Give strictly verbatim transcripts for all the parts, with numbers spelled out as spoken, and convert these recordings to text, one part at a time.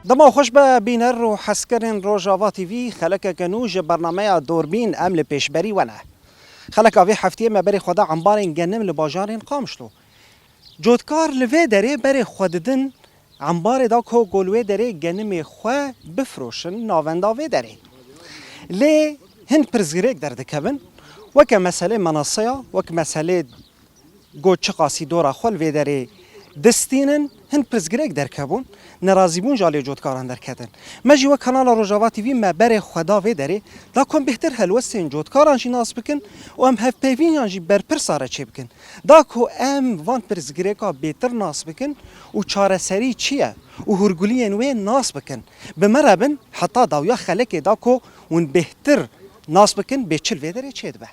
Dema xweş be bîner û hezkirin Rojava T V, xelekeke nû ji bernameya Dorbîn em li pêşberî we ne. Xeleka vê heftiyê me berê xwe da embarên genim li bajarên Qamişlo. Cotkar li vê derê berê xwe didin embarê da ku li wê derê genimê xwe bifroşin navenda vê derê. Lê hin pirsgirêk derdikevin, weke meselê menaseya, wek meselê got çiqasî dora xwe li vê derê distînin, hin pirsgirêk derkebûn, nerazîbûn jî alê cotkaran derketin. Me jî wek Kanala Rojava T V me berê xwe da vê derê, da ku em bêhtir helwestên cotkaran jî nas bikin û em hevpeyvîniyan jî berpirsa re çêbikin. Da ku em van pirsgirêka bêtir nas bikin û çareserî çi ye û hûrguliyên wê nas bikin. Bi me re bin heta dawiya xelekê da ku hûn bêhtir nas bikin bê çi li vê derê çêdibe.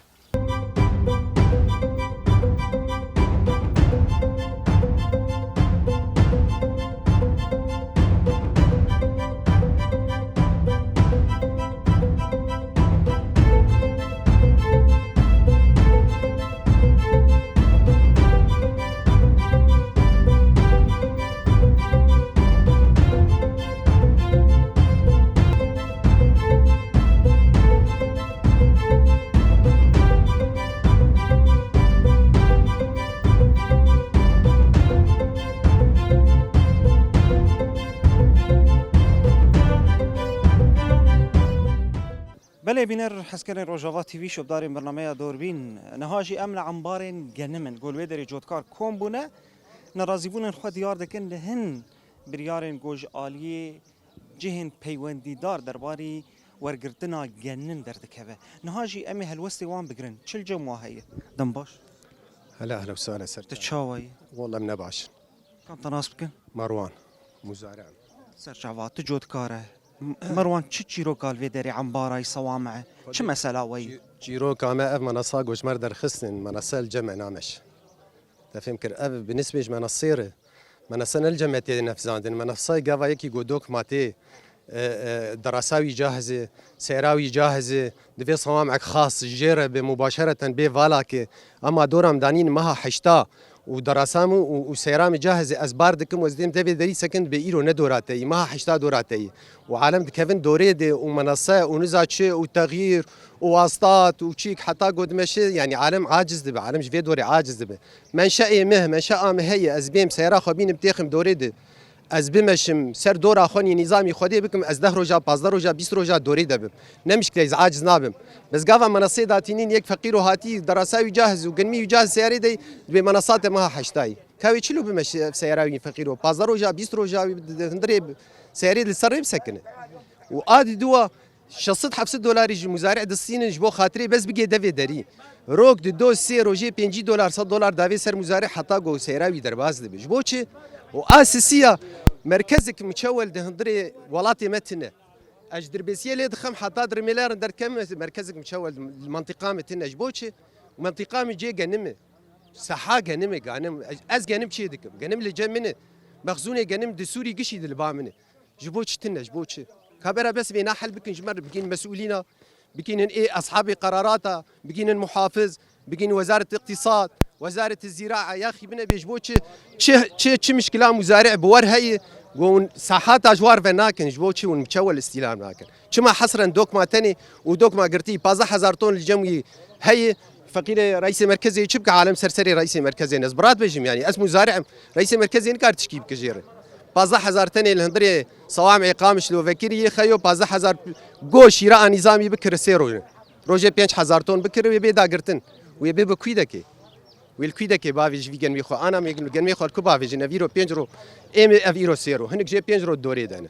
Belê bîner hezkerên Rojava T V, şopdarên bernameya Dorbîn, niha jî em li embarên genim in. Ku li wê derê cotkar kom bûne, nerazîbûnên xwe diyar dikin li hin biryarên ku ji aliyê cihên peywendîdar derbarî wergirtina genim derdikeve. Niha jî em ê helwestê wan bigirin. Çi li cem wa heye? Dem baş. Hela, hela û sala ser. Tu çawa yî? Walla em ne baş in. Kam te nas bikin? Merwan. Muzare em. Ser çava, tu cotkar e. M-, Merwan, çi çîroka li vê derê embara yî sewame? Çi mesela we yî? Çî-, çîroka me ev menasa ku ji me re derxistin, menasa li cem me nameş. Te fêm kir, ev bi nisbê ji menasê re, menasa ne li cem me tê nefzandin, menasa gava yekî ku dok ma tê, e, e, derasa wî cahiz e, seyra wî cahiz e, divê sewamek xas jê re bi mubaşereten bê vala ke, ema dora min danîn meha heşta û derasa min û, û seyra min cahiz e, ez bar dikim, ez dêm devê derî sekin, dibê îro ne dora te yî, meha heşta dora te yî. Û alem dikevin dorê de û menase û niza çi û texyîr û wastat û çîk heta ku dimeşe, yanî alem aciz dibe, alem ji vê dorê aciz dibe. Menşeê me, menşea me heye, ez bêm seyra xwe bînim têxim dorê de. Ez bimeşim ser dora xwe nî nîzamî Xwedê bikim, ez deh roja, pazdeh roja, bîst roja dorê de bim. Ne mişkile, ez aciz nabim. Bes gava menasê datînîn yek feqîro hatî, derasa wî cahiz û genmî wî cahiz seyarê dey, dibê menasate meha heştayî. Ka wê çilo bimeşe ev seyara wî feqîro. Pazdeh roja, bîst roja wî di, di hundirê seyarê li ser rê bisekine. Û a di dua şeş sed heft sed dolarî ji muzari'ê distînin ji bo xatirê bes bigê devê derî. Rok di do sê rojê pêncî dolar, sed dolar davê ser muzari heta ku seyra wî derbas dibe. Ji bo çi? Û a sisiya merkezek miçewel di hundirê welatê me tine. Ez ji Dirbêsiyê lê dixem heta di Rimêlerin derdikem merkezek miçewel li mentiqa me tine. Ji bo çi? Mentiqa min cê genim e. Seha genim e, ganim. Ez, ez genim çê dikim. Genim li cem min e. Mexzûnê genim di Sûrî gişî di li ba min e. Ji bo çi tune, ji bo çi? Ka bera bes vê nahel bikin, ji me re bigîn mesûlîna, bigînin ê eshabê qerarata, bigînin muhafiz, bigînin wezaret îqtîsad, wezaret zîraa, ya xî bine bê ji bo çi, çi, çi, çi mişkila muzari'ê bi wer heye, ku hûn sahata ji war ve nakin, ji bo çi hûn çewel îstîlam nakin? Çima hesren dokma tenê û dokma girtî pazdeh hezar ton li cem wî heye, Feqîrê reîsê merkezê çi bike, alem ser serê reîsê merkezê ne. Ez bi ra dibêjim, yanî ez muzari'im. Reîsê merkezê nikare tişkî bike jê re. Pazdeh hezar tenê li hundirê sewamê Qamişlo vekirî, yê xeyo pazdeh hezar go şîra a nîzamî bikire sê roj. Rojê pênc hezar ton bikire, wê bê dagirtin. Wê bê bi kwîdekê. Wê li kwîdekê bavê ji vî genmê xwe. Ana me genmê xwe li ku bavêjin? Ev îro pênc ro, êm ê ev îro sê ro. Hinek jê pênc ro dorê de ne.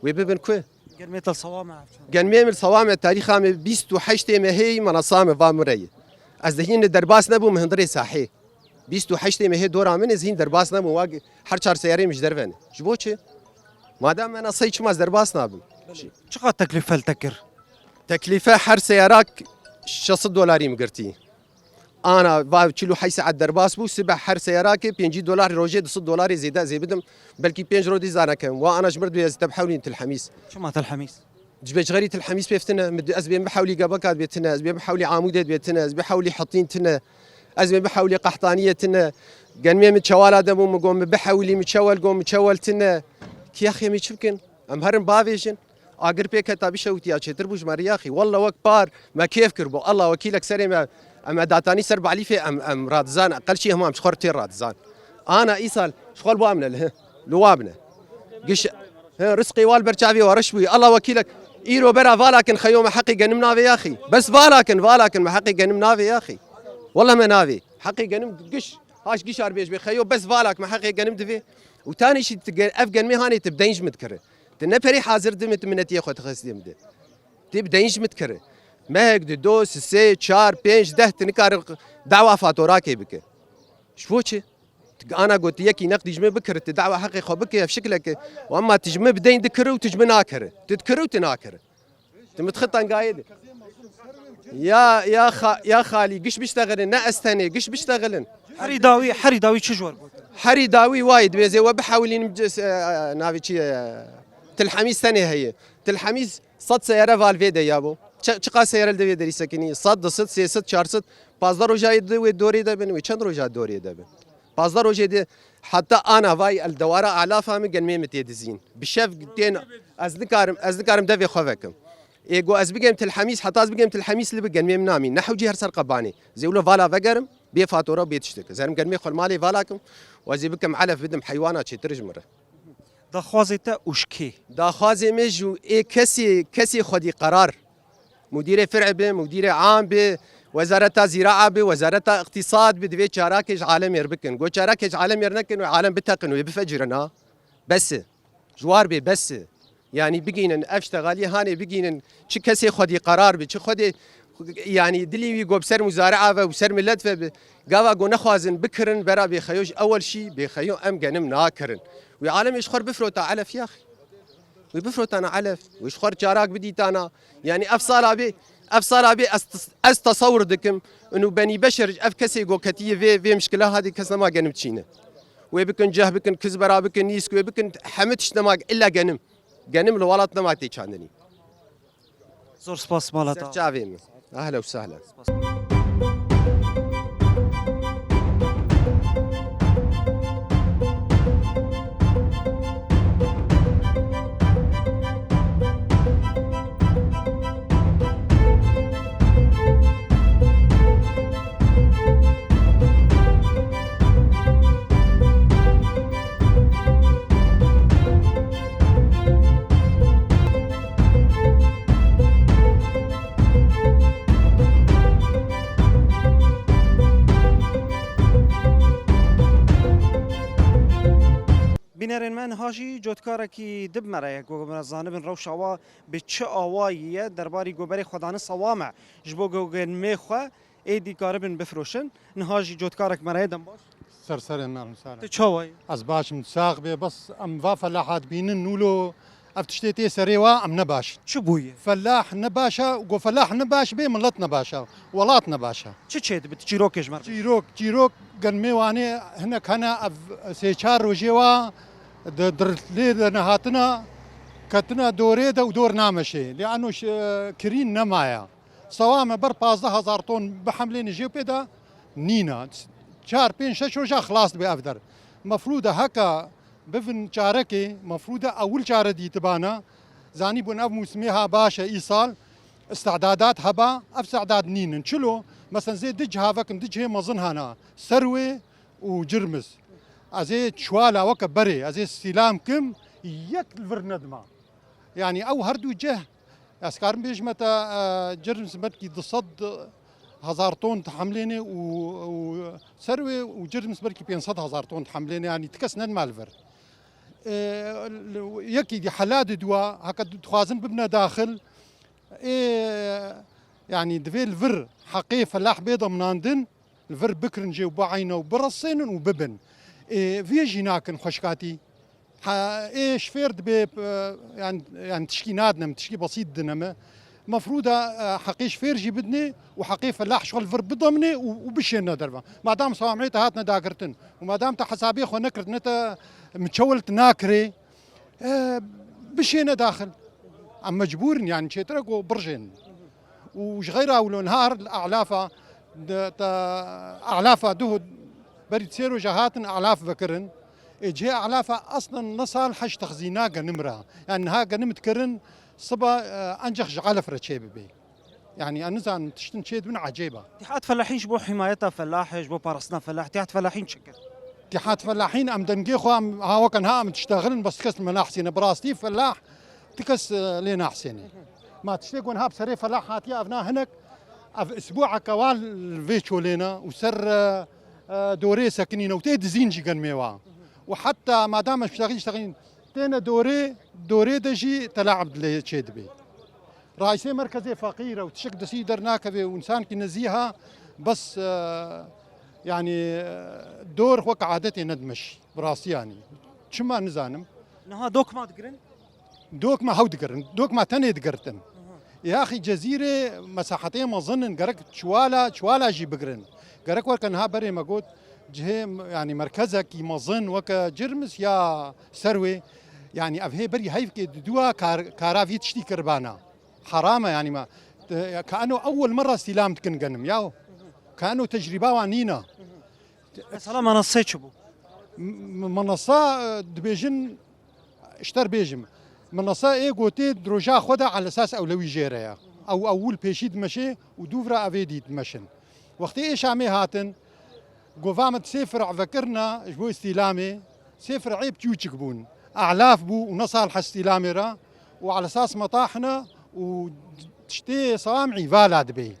Wê bibin ku? Genmê te sewam e, ev çend? Genmê min sewam e, tarîxa me bîst û heştê mehê yî, menasa me va min re ye. Ez de hîn derbas nebûm hundirê sahê. Bîst û heştê mehê dora min, ez hîn derbas nebûm, wa her çar seyarê min ji derve ne. Ji bo çi? Madem menaseyî, çima ez derbas nabim? Çiqa teklîfe li te kir? Teklîfe her seyarak şeş sed dolarî min girtî. Ana va çil û heşt saet derbas bû, sibe her seyarakê pêncî dolar, rojê du sed dolarê zêde ez ê bidim. Belkî pênc roj dî zane kem. Wa ana ji mir dibê ez te bihewlîn Til Hemîs. Çima Til Hemîs? Ji bê ji xerî Til Hemîs pê tine, min, ez bêm bihewlî Gebeka dibê tine, ez bêm bihewlî Amûdê dibê tine, ez bihewlî Hetîn tine, ez bêm bihewlî Qehtaniyê tine. Genmê min çewala de bû, min got min bihewlî, min çewel, got min çewel tine. Kiyaxê min çi bikin? Em herin bavêjin. Agir pê keta bişewitiya çêtir bû ji me re yaxî. Walla wek par me kêf kiribû. Allah wekîlek serê me, em e datanî ser balîfê, em, em radizan, eqel çî hema em ji xwe re tê radizan. Ana îsal ji xwe li wan bine li, li wan bine. Giş, he, rizqê wan li ber çavê wan reş bûye. Allah wekîlek, îro bera vala kin xeyo me heqê genim navê yaxî. Bes vala kin, vala kin me heqê genim navê yaxî. Walla me navê. Heqê genim giş, haş gişar bêj bê xeyo, bes vala kin me heqê genim divê. Û tanê şî tu ge-, ev genmê hanê tu bi deyn ji min dikiri. Tu ne perê hazir dime tu minetiyê xwe dixwestiyê min de. Tê bi deyn ji min dikiri. Mehek di do, sisê, çar, pênc, deh tu nikare dawa fatorakê bike. Ji bo çi? Tu ana got yekî neqdî ji min bikiri, tu dawa heqê xwe bike, ev şikileke. Û emma tu ji min bi deyn dikiri û tu ji min nakiri. Tu dikiri û tu nakiri. Tu min dixi tengayê de. Ya, ya, xa-, ya xalî, giş biştexilin, ne ez tenê, giş biştexilin. Herî dawî, herî dawî çi ji we re got? Herî dawî wayî, dibêzê we bihewilînim, c-, s-, e, navê çi ye? Tilhemîz tenê heye. Tilhemîz sed seyare val vê de ya bo. Çi, çiqa seyare li vê derî sekinî? Sed, du sed, sê sed, çar sed. Pazdeh roja yê di wê dorê de bin, wê çend roja dorê de bin? Pazdeh rojê de heta ana vay el dewara alafa min genmê min tê dizîn. Bi şev tên, ez nikarim, ez nikarim devê xwe vekim. Ê go ez bigêm Til Hemîs, heta ez bigêm Til Hemîs li bi genmê min namîn. Ne hewcî her ser qebanê. Zê wilo vala vegerim, bê fatora û bê tiştek. Ez herim genmê xwe li malê vala kim û ez ê bikim elef bidim heywana çêtir ji min re. Daxwazê te û ji kê? Daxwazê me ji ê kesê, kesê xwedî qerar. Mudîrê fir'î be, mudîrê am be, wezareta zîraa be, wezareta îqtîsad be, divê çarakê ji alemê re bikin. Go çarakê ji alemê re nekin, wê alem biteqin, wê bifecirina. Bes e. Ji war bê bes e. Yanî bigînin, ev ştexaliyê hanê bigînin, çi kesê xwedî qerar be, çi xwedê, yanî dilî wî go bi ser muzari'a ve û ser milet ve bi, gava go nexwazin bikirin, bera bêxeyo ji ewel şî, bêxeyo em genim nakirin. Wê alemê ji xwe re bifrota elef yaxî. Wê bifrotana elef, wê ji xwe re çarak bidîtana. Yanî ev sala bê, ev sala bê ez, ez tesewir dikim. Û Benî Beşer ev kesê go ketiye vê, vê mişkila hadî kes nema genim çîne. Wê bikin ceh bikin, kiz bera bikin, nîsk wê bikin, hemî tişt nema illa genim. Genim li welat nema tê çandinî. Zor spas mala te. Ser çavê min. Ehlen û sehlen. Bînerên me niha jî cotkarekî di bi me re ye. Ku me zanibin rewşa wa bi çi awayî ye, derbarî goberê xwedanê sewame ji bo gogenmê xwe êdî karibin bifroşin. Niha jî cotkarek me re ye, dem baş. Ser serê me, ser. Tu çawa yî? Ez baş im, sax bê, bes em va felahat bînin, nûlo ev tiştê tê serê wa, em ne baş in. Çi bûye? Felah ne baş e, go felah ne baş bê, milet ne baş e, welat ne baş e. Çi çêdibe? Tu çîrokê ji me re bêje. Çîrok, çîrok, genmê Wanê hinek hene, ev sê çar rojê wa di, di, lê de nehatina, ketina dorê de û dor nameşê. Lê eno ş-, kirîn nemaye. Sewa me ber pazdeh hezar ton bihemlêne jê pê de nîne. Çar, pênc, şeş roja xilas dibe ev der. Mefrûd e heke bivin çarekê, mefrûd e ewil çare dîtibana. Zanîbûn ev mûsimê ha baş e îsal. Îstidadat heba, ev sedad nînin. Çilo? Mesen zê di ciha vekim, di cihê mezin hana. Serwê û Cirmis. Ez ê çuwala weke berê, ez ê stîlam kim, yek li vir nedima. Yanî ew her du cih, ez karim bêjime te, e, Cirmis belkî du sed hezar ton tehemlêne û, û Serwê û Cirmis belkî pênc sed hezar ton tehemlêne, yanî ti kes nedima li vir. E, yekî dî hela diduwa, heke dixwazin bibine daxil, ê, yanî divê li vir heqê felah bê demnandin, li vir bikirin jê û bieyne û biresênin û bibin. Ê, vê jî nakin xweşkatî. Ha, ê ji fêr dibê, e, yan, yan tişkî nadine min, tişkî besît didine min. Mefrûd e, e, heqê ji fêr jî bidinê û heqê felah ji xwe li vir bidomnê û, û bişêne derve. Madam sewameyê te hatine dagirtin û madam te hesabê xwe nekirtine te miçewelt nakirê, e, bişêne daxil. Em mecbûr in, yanî çêtir e ku birjên. Û ji xeyra wilo niha her li alafa, de, te, alafa duh berî sê roja hatin alaf vekirin. Ê cihê alafa aslen ne sal heş texzîna genim re. Yani niha genim dikirin siba, e, ancak ji alef re çê bibe. Yani ez nizanim tiştin çê dibin ecêb e. Tîhat Felahîn ji bo himayeta felah, ji bo parastina felah, Tîhat Felahîn çi kir? Tîhat Felahîn em dengê xwe em ha weke niha em diştexilin bes ti kes me nahsîne. Bi rastî felah ti kes, e, lê nahsêne. Ma tiştê ku niha bi serê felah hatiye ev na hinek ev isbû ekewal li vê çolê ne û ser, e, e, dorê sekinîne û tê dizîn jî genmê wa. Û heta madam em ştexîn ştexîn têne dorê, dorê de jî telaib dilê çê dibê. Raîsê merkezê feqîr e û tişek destî dernakeve û însankî nezîha bes, e, yani, e, dor wek adetê nedimeş. Bi rastî yani. Çima nizanim. Niha dokma digirin? Dokma hew digirin. Dokma tenê digirtin. Yaxî Cezîrê mesahetê mezin in, gerek çiwala, çiwala jî bigirin. Gerek weke niha berê me got, cihê, yani merkezekî mezin weke Cirmis ya Serwê, yani ev hê berî heyvkê diduwa kar, kara vî tiştî kiribana. Heram e yani me. Te, kaeno ewwel merra îstîlam dikin genim ya. Kaeno tecrîba wan nîne. Mesela menasê çi bû? M-, menasa, e, dibêjin, ji te re bêjim. Menasa ê gotê di roja xwe de elesas ewlewî jê re ye. Ew ewil pêşî dimeşê û dûv re ev ê dî dimeşin. Wextê ê Şamê hatin, gova min sê fir'a vekirina ji bo îstîlamê, sê fir'ê biçûçik bûn. Elaf bû û ne salih îstîlamê re û elesas metahine û tiştê sawam'î vala dibê.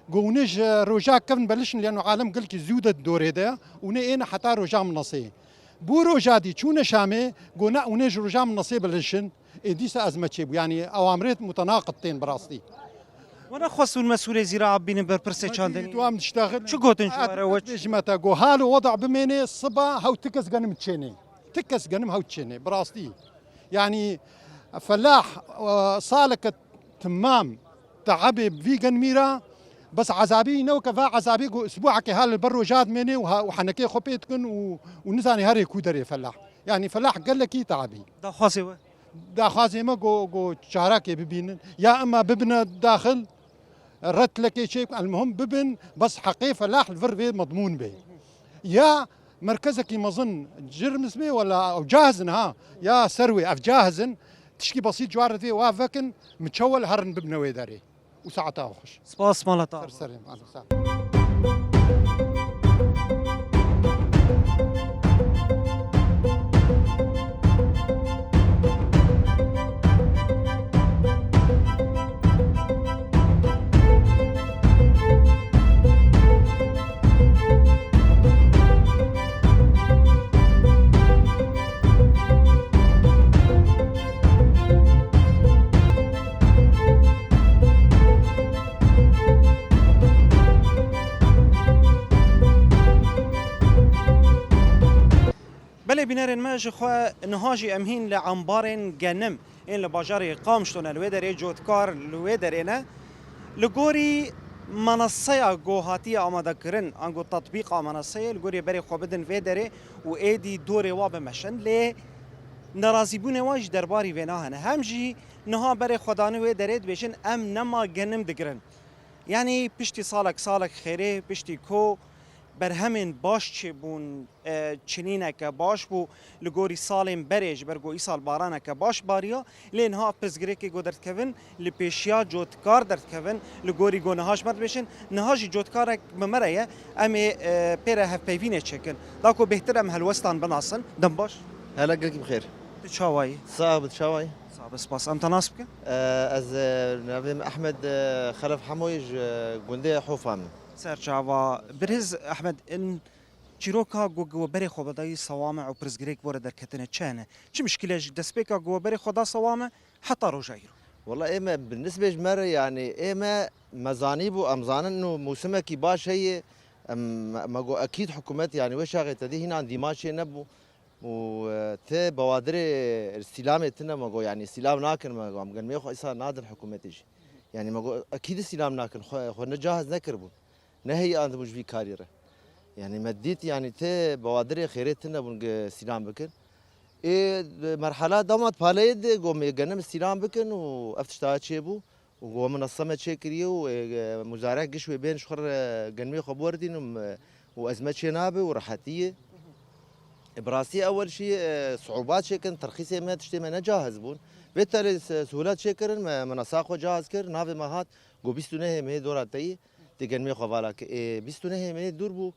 Go hûn ê ji roja kevin belişin, leno alem gelkî zû de dorê de, hûn ê êne heta roja Minesê. Bû roja dî çûne Şamê, go ne hûn ê ji roja Minesê belişin, ê dîsa ez me çêbû. Yanî ewamrêt mutenaqid tên bi rastî. We nexwest hûn mesûlê Zîra bibînin berpirsê çandinî? Tu em diştexin. Çi gotin ji we re we? Bêjime te, go hal û weda bimêne, siba hew ti kes genim çênê. Ti kes genim hew çênê, bi rastî. Yanî felah, e, saleke temam te'ebê bi vî genmî re, bes ezabî ne weke va ezabî ku isbûhekê hal li ber roja dimênê û ha-, û henekê xwe pê dikin û, û nizanî herê ku derê felah. Yanî felah gelekî te'ebî. Daxwazê we? Daxwazê me ku, ku çarekê bibînin. Ya ema bibine daxil, retlekê çê, elmuhim bibin, bes heqê felah li vir vê medmûn bê. Ya merkezekî mezin Cirmis bê, wela ew cahizin ha, ya Serwê ev cahizin, tişkî besît cuar divê wa vekin, miçewel herin bibne wê derê. Û saeta xweş. Spas, mala te. Ser serê me, sağ ol. Belê bînerên me, ji xwe niha jî em hîn li embarên genim ên li bajarê Qamişlo ne, li wê derê cotkar li wê derê ne. Li gorî meneseya ku hatiye amadekirin, ango tetbîqa meneseyê, li gorî berê xwe bidin vê derê û êdî dorê wa bimeşin. Lê nerazîbûnê wa jî derbarî vêna hene. Hem jî niha berê xwe dane wê derê dibêjin, em nema genim digirin. Yanî piştî salek, salek xêrê, piştî ku berhemên baş çêbûn, e, çinîneke baş bû, li gorî salên berê, ji ber ku îsal baraneke baş bariya, lê niha pirsgirêkê ku derdikevin, li pêşiya cotkar derdikevin, li gorî ku niha ji me dibêjin, niha jî cotkarek bi me re ye, em ê, e, pê re hevpeyvînê çêkin. Da ku bêhtir em helwestan binasin, dem baş. Hele gelkî bi xêr. Tu çawa yî? Sax be, tu çawa yî? Sax be, spas. Em te nas bikin? E, ez, e, navê min Ehmed, e, Xelef Hemoyî ji gundê Hofa me. Serçava. Birêz Ehmed, in çîroka ku, ku berê xwe vedayî sewame û pirsgirêk bore derketine çi hene? Çi mişkîle ji destpêka ku berê xwe da sewame heta roja îro? Wela ê me bi nisbê ji me re, yanî ê me, me zanîbû, em zanin û mûsimekî baş heye, em, me got ekîd hikûmet, yanî wê şaxê te dî hînan dîma çê nebû. Û, e, ti bawadirê îstîlamê tine, me got, yanî îstîlam nakin, me got, em genmê xwe îsa nadin hikûmetê jî. Yanî me got, ekîd îstîlam nakin, xwe, xwe ne cahiz nekiribûn. Ne heyî andibûn ji vî karî re. Yanî me dît, yanî ti bawadirê xêrê tine bûn ge îstîlam bikin. Ê, merhala damat paleyê de got, me genim îstîlam bikin û ev tişta çêbû. Û go min esame çêkiriye û, e, muzarek giş wê bên ji xwe re genmê xwe biwerdînim, e, û ezme çê nabe û rehetî ye. E, bi rastî ewel jî, e, siûbat çêkirin, terxîsê me, tiştê me ne cahiz bûn. Vê telê se-, sihûlet çêkirin, me, me nasa xwe cahiz kir, navê me hat, got bîst û nehê mehê dora te yî, tê genmê xwe vala ki. E, bîst û nehê mehê dûr bû,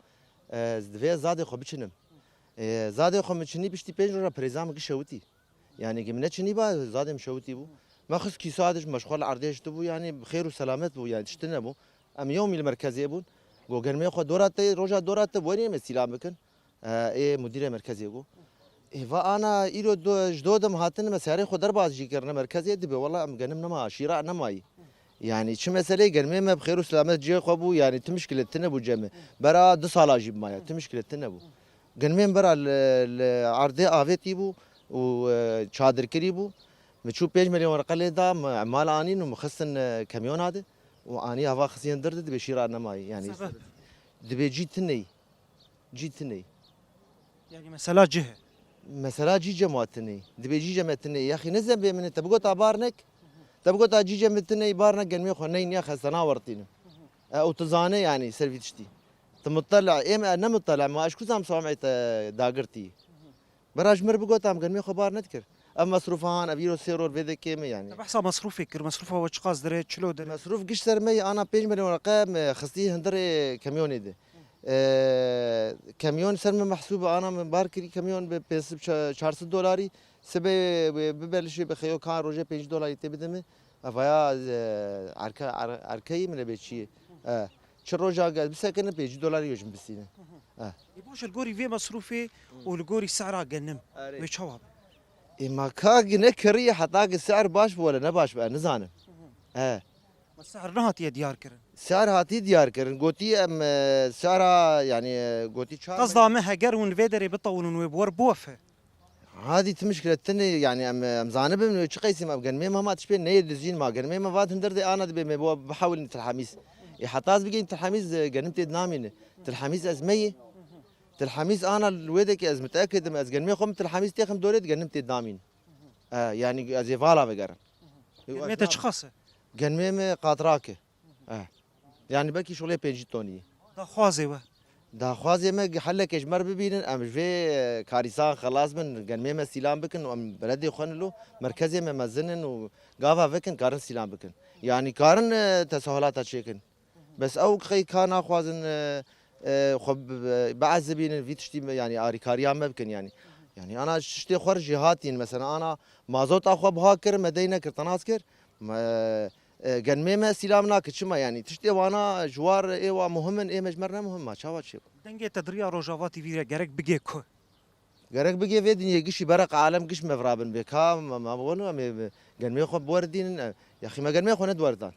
e, divê ez zadê xwe biçinim. E, zadê xwe min çinî piştî pênc roja pirêza min giş şewitî. Yanî ki min neçinî ba, zadê min şewitî bû. Me xist kîsa de ji me ji xwe li erdê hiştibû, yanî bi xêr û selamet bû, yanî tiştin nebû. Em yewmî li merkezê bûn. Got genmê xwe dora te, roja dora te werî em ê sîlam bikin. E, ê mudîrê merkezê got. Ê va ana îro do, ji do dem hatin me seyarê xwe derbas jî kirine merkezê dibe. Wela em genim nema, şîra nemayî. Yanî çi meseleyê genmê me bi xêr û selamet cihê xwe bû, yanî ti mişkile tine bû cem me. Bera du sala jî bimaye, ti mişkile tine bû. Genmê min bera li, li erdê avêtî bû û, e, çadirkirî bû. Min çû pênc milyon werqe lê da, min mal anîn û min xistin, e, kamyona de û anî hava xisiyen dir de dibê şîra nemayî. Yanî sebep? Dibê cî tineyî. Cî tineyî. Yanî mesela cih e? Mesela cî cem wa tineyî. Dibê cî cem e tineyî. Yaxî ne zembê min e. Te bigota bar nek. Te bigota cî cem e tineyî bar nek genmê xwe neyin ya xestena wertînim. E, û tu zane yanî ser vî tiştî. Tu mutela, ê me ne mutela, ma ez ku zam samê te dagirtî. Bera ji mir bigota em genmê xwe bar nedikir. Ev mesrûfa han, ev îro sê ror vê de kêm e yanî. Te behsa mesrûfê kir, mesrûfa we çiqas dire, çilo dire? Mesrûf giş ser me yê, ana pênc milyon werqe me xistî hundirê kamyonê de. E, kamyon ser me mehsûb e, ana min bar kirî kamyon bi pênc sed ça-, çar sed dolarî. Sibê wê bibe li şê bi xeyo kan rojê pêncî dolarî tê bide min. Evaya, e, erke-, er-, erkeyî min ê bê çiyê. E, çi roja ge-, bisekinin pêncî dolarî yo ji min bistînin. E. Ê baş e, li gorî vê mesrûfê û li gorî sehra genim. Erê. Wê çawa be? Ê ma ka gine kirî heta ki sehr baş bû wele ne baş be, nizanim. E. Ma sehr nehatiye diyar kirin? Sehr hatî diyar kirin. Gotî em, e, sehra, yanî, e, gotî çar Qesda me heger hûn vê derê bitewin û wê bi wer biwefe. Hadî ti mişkile tine, yanî em, em zanibin wê çi qeysî me, em genmê me hema tişpê neyê dizîn ma, genmê me vat hundir de ana dibê me bo bihewilin Til Hemîs. Ê heta ez bigeyim Til Hemîs, e, genim tê dinamîne. Til Hemîs ez meyê. Til Hemîs ana li wê de ki ez miteekid im, ez genmê xwe min Til Hemîs têxim dorê de genim tê dinamîn. E, yanî ez ê vala vegerim. Genmê te çi xas e? Genmê me qatrak e. E. Yanî belkî şolê pêncî tonî. Daxwazê we? Daxwazê me gi-, helekê ji me re bibînin, em ji vê, e, karîsan xelas bin, genmê me sîlam bikin û em beledê xwe nilo, merkezê me mezin in û gava vekin karin sîlam bikin. Yanî karin, e, tesahulata çêkin. Bes ew qey ka naxwazin, e, e, xwe bi, bi, biezibînin, vî tiştî me, yanî arîkariya me bikin yanî. Yanî ana tiştê xwe re jêhatîn, mesela ana mazota xwe biha kir, me dey nekir, te nas kir. Me, e, genmê me sîlam nake, çima yanî? Tiştê wana ji war ê wa muhim in, ê me ji me re ne muhim ma, çawa çê? Dengê te di riya Rojava T V re gerek bigê ku? Gerek bigê vê dinyê gişî beraq alem giş me virabin bê. Ka me, me weno em ê, me genmê xwe biwerdînin, e, yaxî me genmê xwe nediwerdan.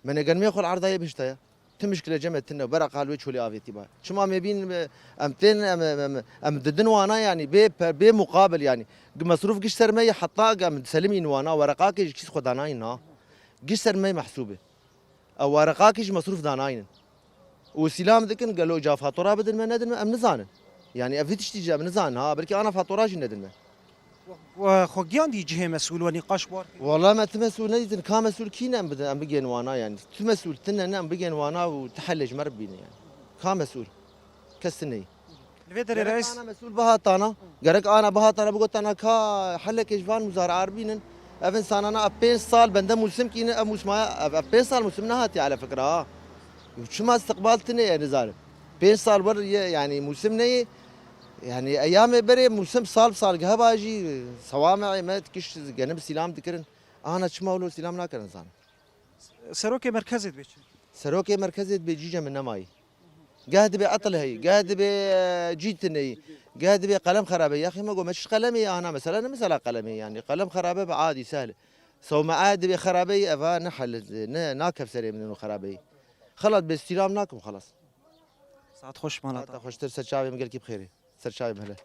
Me ne genmê xwe li erdayê bihişta ye. Ti mişkile cem me tine, beraq hal wê çolê avêtî ba. Çima me bîn, e, em tên, em, em, em, em didin wana yanî, bê pe-, bê muqabil yanî. Gi mesrûf giş ser me ye, heta em selimîn wana, weraqakê ji kîs xwe danayîn na. Giş ser me mehsûb e. Ew weraqakî ji mesrûf danaynin. Û sîlam dikin, gelo ca fatura bidin me, nedin me, em nizanin. Yanî ev vî tiştî jî em nizanin ha, belkî ana fatura jî nedin me. We xwe giyandî cihê mesûl, we nîqaş bar kir? Wala me ti mesûl nedîtin, ka mesûl kî ne em bidin, em bigên wana yanî. Tu mesûl tine ne, em bigên wana û ti helê ji me re bibînin yanî. Ka mesûl? Kes tine ye. Li vê derê Gerek reis ana mesûl bihatana, gerek ana bihatana bigotana ka helekê ji van muzara bînin. Ev insanana ev pênc sal bende mûsim kîne, ev mûsmaya, ev, ev pênc sal mûsim nehatiye ala fikra ha. Çima istiqbal tine ye nizanim. Pênc sal wer ye, yanî mûsim neyê. Yanî eyamê berê mûsim sal bi sal geheba jî sewameyê me dikiş genim sîlam dikirin. Ana çima wilo sîlam nakirin zanim. Serokê merkezê dibê çi? Serokê merkezê dibê cî cem min nemayî. Geh dibê etil heyî, geh dibê, e, cî tineyî, geh dibê qelem xerabe. Yaxî me got me çi qelemê ye ana, mesela ne mesela qelemê yanî. Qelem xerabe be adî sehl. Sewmea dibê xerabe ye, eva ne hel, ne, nakev serê min û xerabe ye. Xelat bê sîlam nakim xelas. Saet xweş mala te. Saeta xweştir ser çavê min gelkî bi xêrê. Ser çavê me hele.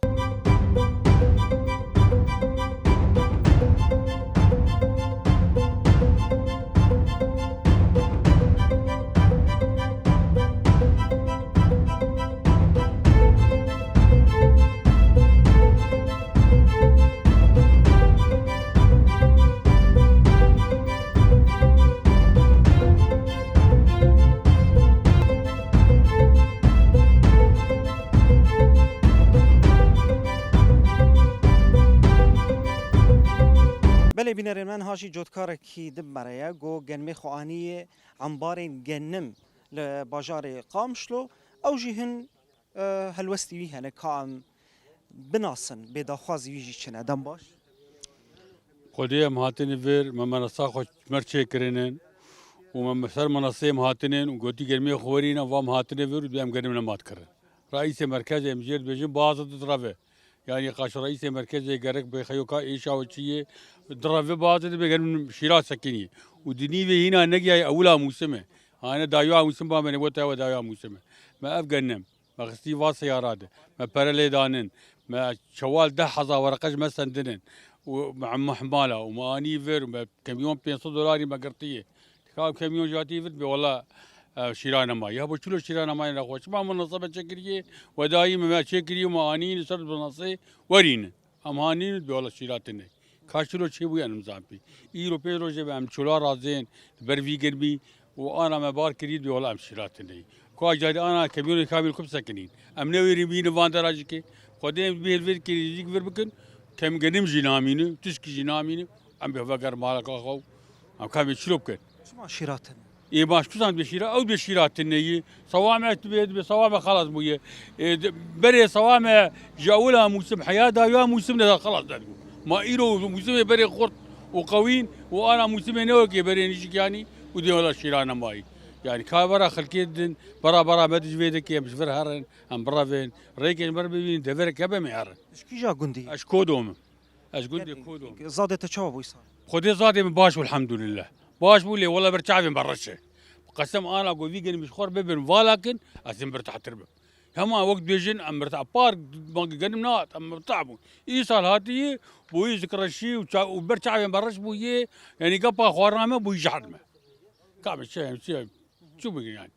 Lê bînerên me niha jî cotkarekî din me re ye, ku genimê xwe anî embarên genim li bajarê Qamişlo. Ew jî hin, e, helwestî wî hene, ka em binasin, bê daxwazî wî jî çi ne. Dem baş. Xwedê em hatine vir, me menasa xwe mer çêkirinin û me ser menasê em hatinin û gotî genimê xwe werîne, va em hatine vir û em genim nemat kirin. Reîsê merkezê em jê dibêjin, baza tu direve. Yanî qaşo reîsê merkezê gerek bê xeyo ka êşa we çi yê, direve baza dibe genim şîra sekinî. Û di nîvê hîna negiyaye ewila mûsim e. Hane dayoya mûsim ba me ne, weta we dayoya mûsim e. Me ev genim. Me xistî va seyara de. Me pere lê danin. Me çewal deh hezar wereqe ji me sendinin. Û me hemala û me anî vir û me kemiyon pênc sed dolarî me girtiye. Ka kemiyon jî hatî vir bê wela, e, şîra nemayî. Hebo çilo şîra nemayî nexwe. Çima min nasebe çekiriye? Wedayî me, me çekiriye, me anî li ser binasê werîne. Em hanîn bê wela şîra tine. Ka çilo çêbûye em zampî. Îro pênc rojê be em çola razên, li ber vî germî û ana me bar kirî bê wela em şîra tine. Ka carî ana kemiyonê kamîl ku bisekinîn. Em newêrîn bînin van dera jî ke. Xwedê em bê vir kirî jî vir bikin. Kem genim jî namîne, tişkî jî namîne. Em bê veger mala ka xew. Em kamê çilo bikin. Çima şîra tine? Ê baş, tu zan dibê şîra, ew dibê şîra tine yî. Sewa me tu bê, dibê sewa me xelas bûye. Ê, di-, berê sewa me ji ewila mûsim, heya dayoya mûsim de xelas dergo. Ma îro mûsimê berê xurt û qewîn û ana mûsimê ne wekê berê nîşik yanî û dê wela şîra nemayî. Yanî ka bera xelkê din, bera bera me di ji vê dekê em ji vir herin, em birevên, rêkê ji ber bibînin, deverek hebe em ê herin. Ji kîja gundî? Ez ji Kodo me. Ez gundê Kodo me. Zadê te çawa bû îsal? Xwedê zadê min baş bû, elhamdulillah. Baş bû, lê wela ber çavên me reş e. Qesem ana ku vî genim ji xwe re bibin, vala kin, ez ê mirtahtir bim. Hema wek dibêjin, em mirtah, par, ma genim nehat, em mirtah bûn. Îsal hatiye, bûyî ji reşî û ça-, û ber çavên me reş bûyê, yanî gepa xwarina me bûyî jehr me. Ka me çi, çi, çi bigin yanî?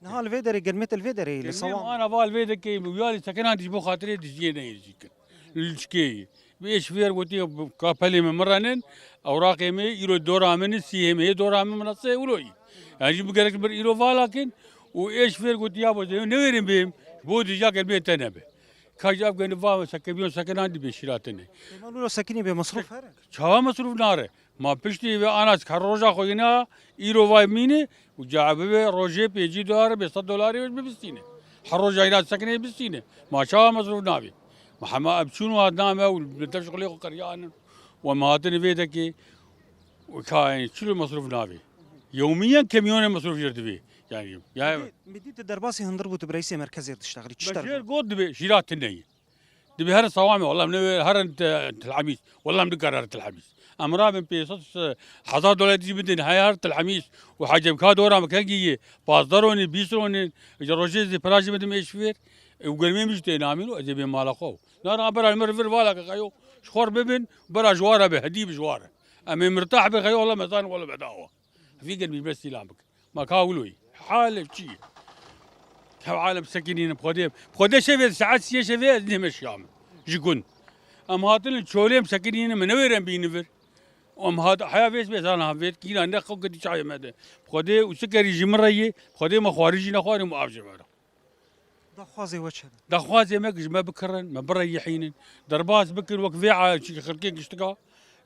Niha li vê derê, genimê te li vê derê ye, li Genimê Sewam. Ana va li vê dekê, ya li sekinan dij bo xatirê dijiyê neyê jî kin. Li çikê ye. Bi êş fêr gotiye, ka pelê me mirenin, ewraqê me îro dora min, sîhê me yê dora min, min nasê wilo yî. Yani jî bi gerek bir îro vala kin û êş fêr gotiye, bo ne wêrin bêm, bo dija genimê te nebe. Ka jî ev geni va me sekebiyon sekinan dibê şîratine. Ema wilo sekinî bê mesrûf here. Çawa mesrûf nare? Ma piştî vê ana her roja xwe yina îro vay mîne û ca bibe rojê pêncî dolar, pênc sed dolarê wê bibistîne. Her roja yina sekinê bistîne. Ma çawa mesrûf nabî? Ma hema em çûn û hat name û li dev şixulê xwe qeriyanin. Û em hatin vê dekê û ka, yani, çilo mesrûf nabî? Yewmiyen kemiyonê mesrûf jir dibê. Yani, ya. Midî, midî tu derbasî hundir bû, tu bi reîsê merkezê diştexilî, çi Beşêr got dibê, şîra tune ye. Dibê herin Sewamê, wela em newê herin Te-, Telhemîs. Wela em nikare herin Telhemîs. Em rabin pênc sed hezar dolar dî bidin, heya herin Telhemîs. Û hecebka dora me kengî yê. Pazdeh ronî, bîst ronî. Ji rojê zî pira jî bidim êş fêr. E, û germê min jî tê namîn û ez ê bê mala xwe. Nara bera li mir vir vala ke xeyo. Ji xwe re bibin, bera ji wara be, hedî bi ji wara. Em ê mirtah be xeyo, wela me zan, wela bedawa. Vî germî bes îlan bik. Ma ka wilo yî. Hal ev çi ye? Hev alem sekinîne bi Xwedê. Bi Xwedê şevê saet siyê şevê ez nême şiyame. Ji gund. Em hatin li çolê em sekinîne, min newêre em bînin vir. Em hat, heya vês bê zana vêt kîna ne xew ketî çayê me de. Bi Xwedê û sikerî ji min re yê. Bi Xwedê me xwarî jî nexwarî û av ji me re. Daxwazê we çi ne? Daxwazê me ji me bikirin, me bireyihînin. Derbas bikin wek vê a-, çi xelkê giştika.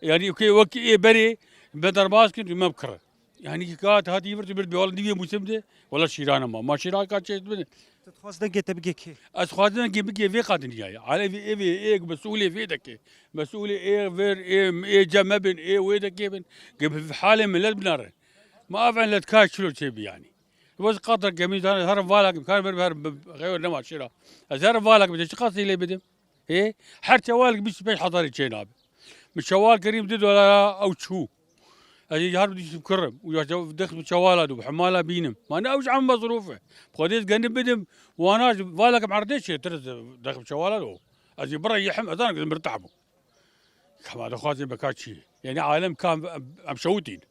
Yanî wekî, wekî ê berê me derbas kin, me bikirin. Yanî ka hatî vir tu bir bê wala nîvê mûsim de, wala şîrane ma. Ma şîra ka çêşt bine. Tu dixwaz dengê te bigê kê? Ez xwazim dengê bigê vê qadiniyayê. Alevî evê ê mesûlê vê dekê. Mesûlê ê vir, ê, ê cem me bin, ê wê dekê bin. Ge bi halê millet binare. Ma ev millet ka çilo çê bi yanî. Wez qatra gemî zane her valak kar ber ber xeyo nema şira. Ez her valak bi çi qasî lê bidim? Ê, her çewalek bîst û pênc hezarî çê nabe. Min çewal kirîm du dolara ew çû. Ez ê her diştim kirim. Û ya çew-, dix min çewala dû, hemala bînim. Ma ne ew ji em mezrûf e. Xwedê ez genim bidim, wana ji valek em erdê çêtir ez dix min çewala dû. Ez ê bira yihim, ez zanim mirtah bû. Kema dixwazê beka çi? Yanî alem ka em, em şewitîn.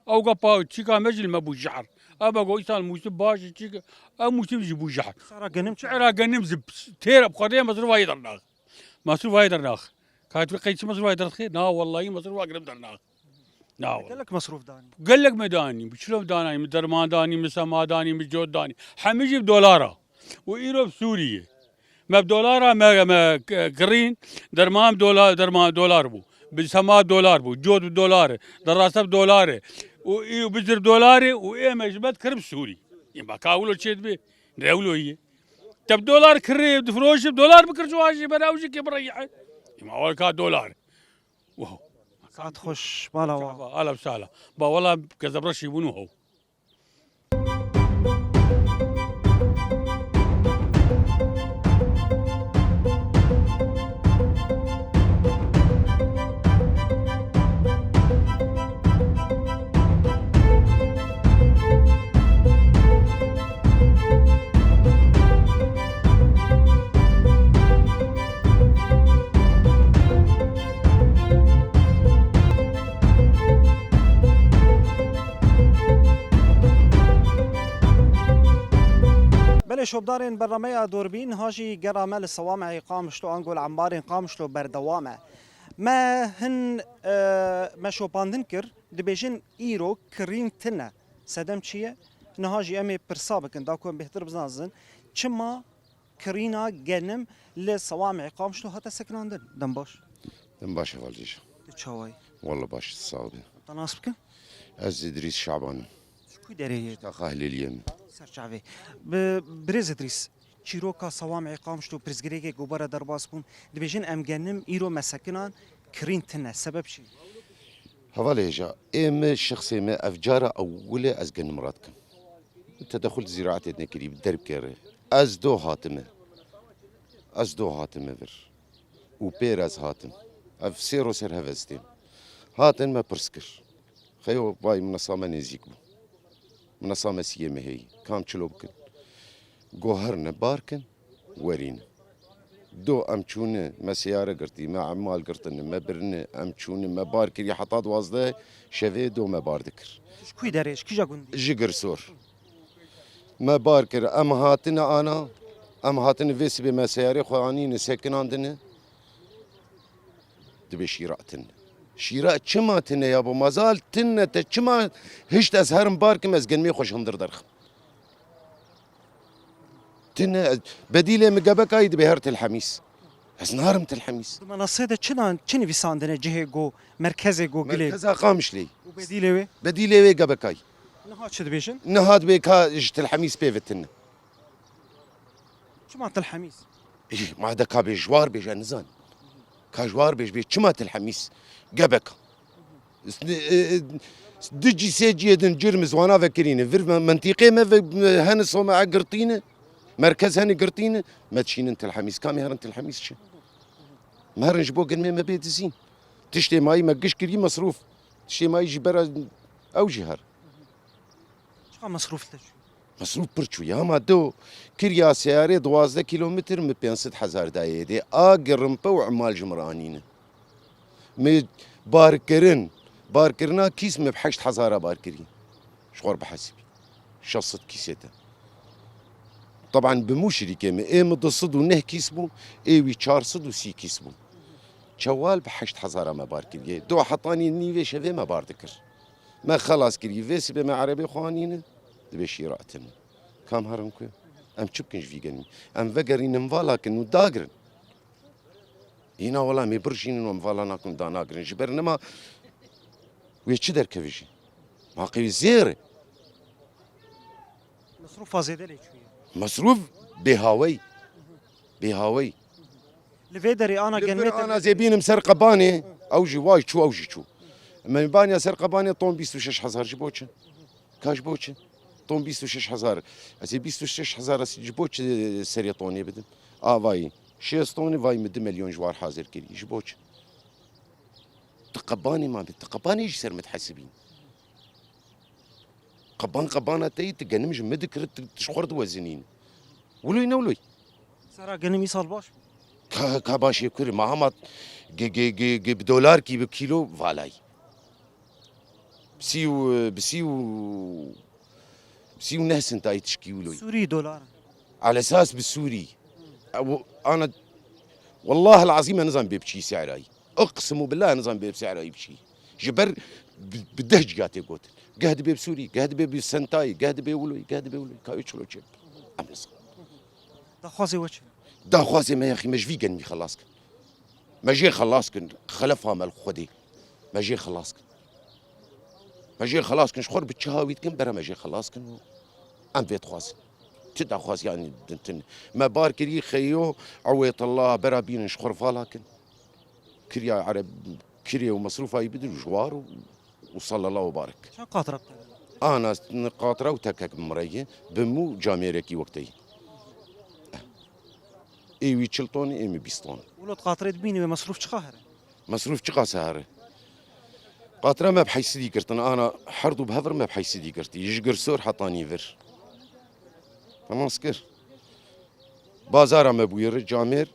Ew ka pa çîka me jî li me bû jehr. Ev me got îsal mûsim baş e, çîka, ev mûsim jî bû jehr. Sara genim çi? Çi era genim zi têr bi Xwedê mesrûfa yê dernax. Mesrûfa yê dernax. Ka tu qey çi mesrûfa yê dernaxê? Na wellahî mesrûfa genim dernax. Na wellahî. Gelek mesrûf danî. Gelek me danî. Bi çilo danî, min derman danî, min sema danî, min cot danî. Hemî jî bi dolara. Û îro bi Sûriyê. Me bi dolara me, me k-, kirîn, derman dola-, derman dolar bû. Bi sema dolar bû, cot bi dolar, derase bi dolar. Û î û bizir bi dolar û ê me ji me dikirin bi Sûrî. Ê me ka wilo çê dibe, ne wilo ye. Te bi dolar kirê, difiroşî bi dolar bikir ji wan jî bere ew jî kê bireyî. Ê me wele ka dolar. Wow. Saet xweş, mala wa. Ala sala. Ba wela kezebreşî bûn û hew. Belê şopdarên bernameya Dûrbîn, niha jî gera me li Sewameyê Qamişlo ango li Embarên Qamişlo berdewam e. Me hin, e, me şopandin kir, dibêjin îro kirîn tune. Sedem çi ye? Niha jî em ê pirsa bikin, da ku em bêhtir bizanzin, çima kirîna genim li Sewamê Qamişlo hate sekinandin. Dem baş. Dem baş, hevalcî. Tu çawa yî? Walla baş, sax be. Te nas bikin? Ez Îdrîs Şaban im. Ji ku derê yê? Taxa Hilêliyê me. Ser çavê. Bi, birêz Îdrîs, çîroka Sewamê Qamişlo pirsgirêkê ku bere derbas bûn, dibêjin em genim îro me sekinan kirîn tune. Sebeb çi? Hevalê hêja, ê me şexsê me ev cara ewil e ez genim radikim. Tedexul di zîraetê nekirî, bi derbkê re. Ez do hatime. Ez do hatime vir. Û pêr ez hatim. Ev sê ro ser hev ez têm. Hatin me pirs kir. Xeyo vay minesa me nêzîk bû. Minesa me siyê me heyî. Kam çilo bikin. Goherine, barkin. Werîne. Do em çûne, me seyare girtî, me emal girtine, me birine, em çûne, me bar kirî heta duwazdeh şevê do me bar dikir. Ji kû derê, ji kîja gundî? Ji Girsor. Me bar kir, em hatine ana, em hatine vê sibê me seyarê xwe anîne, sekinandine. Dibê şîra tine. Şîra çima tine ya bo mazal tine te çima hişt ez herim bar kim ez genmê xwe ji hundir derxim. Tine, bedîlê min gebekayî dibe her Til Hemîs. Ez narim Til Hemîs. Di menasê de çi nan, çi nivîsandine cihê go, merkezê go gilê? Merkeza Qamişlê. Û bedîlê wê? Bedîlê wê gebekayî. Niha çi dibêjin? Niha dibê ka ji Til Hemîs pê ve tine. Çima Til Hemîs? Îh, ma de ka bê ji war bêje nizan. Ka ji war bêj bê çima Til Hemîs? Gebeka. S-, e, e, du cî sê ciyê din cir min zwana vekirîne. Vir me-, mentîqê me ve, me hene soma girtîne. Merkez hene girtîne. Me dişînin Til Hemîs. Kamê herin Til Hemîs çi? Me herin ji bo girmê me bê dizîn. Tiştê mayî me giş kirî mesrûf. Tiştê mayî jî bera ew jî her. Çiqa mesrûf te çû? Mesrûf pir çû ya, ma do kiriya seyarê duwazdeh kîlometr min pênc sed hezar dayê dê. A girimpe û emal ji min re anîne. Min bar kirin, barkirina kîs min bi heşt hezara bar kirî. Ji xwe re bihesibî. Şeş sed kîsê te. Teban bi mûşrîkê min, ê min du sed û neh kîs bû, ê wî çar sed û sî kîs bû. Çewal bi heşt hezara me bar kiriye. Do hetanî nîvê şevê me bar dikir. Me xelas kirî, vê sibê me erebê xwe anîne, dibê şîra tine. Kam herin ku? Em çi bikin ji vî genî? Em vegerînin vala kin û dagirin. Hîna wela em ê birjînin û em vala nakin û danagirin. Ji ber nema wê çi derkeve jî? Ma qey zêr e. Mesrûfa zêde lê çûye. Mesrûf bêhawey. Bêhawey. Li vê derê ana Li vir genmê te ana zê bînim ser qebanê, ew jî vay çû, ew jî çû. Me baniya ser qebanê ton bîst û şeş hezar ji bo çi? Ka ji bo çi? Ton bîst û şeş hezar. Ez ê bîst û şeş hezar ez ji bo çi serê tonê bidim? A vay şêst tonî vay min du milyon ji war hazir kirî. Ji bo çi? Tu qebanê ma bi, tu qebanê jî ser min dihesibîn. Qeban qebana te yî, tu genim ji min dikir, tu, tu ji xwe re diwezinîn. Wilo ne wilo? Sera genim îsal baş bû. Ka, ka başê kur, ma hema ge, ge, ge, ge bi dolar kî bi kîlo valay. Bi sî û, bi sî û, bi sî û neh sentayî tişkî wilo. Sûrî dolar. Alesas bi Sûrî. Ew, ana, wallahil azîm, ez nizam bê bi çî serayî. Uqsimu billah nizam bê bi serayî bi çî. Ji ber bi, bi deh ciya tê gotin. Geh dibê bi Sûrî, geh dibê bi Sentayî, geh dibê Wûloyî, geh dibê Wûloyî. Ka wê çilo çê bibe? Em nizam. Daxwazê we çi? Daxwazê me yaxî me ji vî genimî xelas kin. Me jê xelas kin, xelefa me li Xwedê. Me jê xelas kin. Me jê xelas kin, ji xwe re bi çi hawî dikin, bere me jê xelas kin û em vê dixwazin. Ti daxwaziyanî din tune. Me bar kirî xeyo, ewêtullah, bera bînin ji xwe re vala kin. Kiriya ereb, kirê û mesrûfa wî bidin ji war û, û sallallahu barik. Çend qatra bi te re? Ana, qatra û tekek bi min re ye, bi mû camêrekî wek te ye. Ê wî çil ton, ê min bîst ton. Wilo di qatirê dibînî wê mesrûf çiqa here? Mesrûf çiqas here? Qatra me bi heysidî girtin, ana herdu bi hev re me bi heysidî girtî. Ji girsor heta nîvir. Te nas kir. Bazara me bûyere camêr,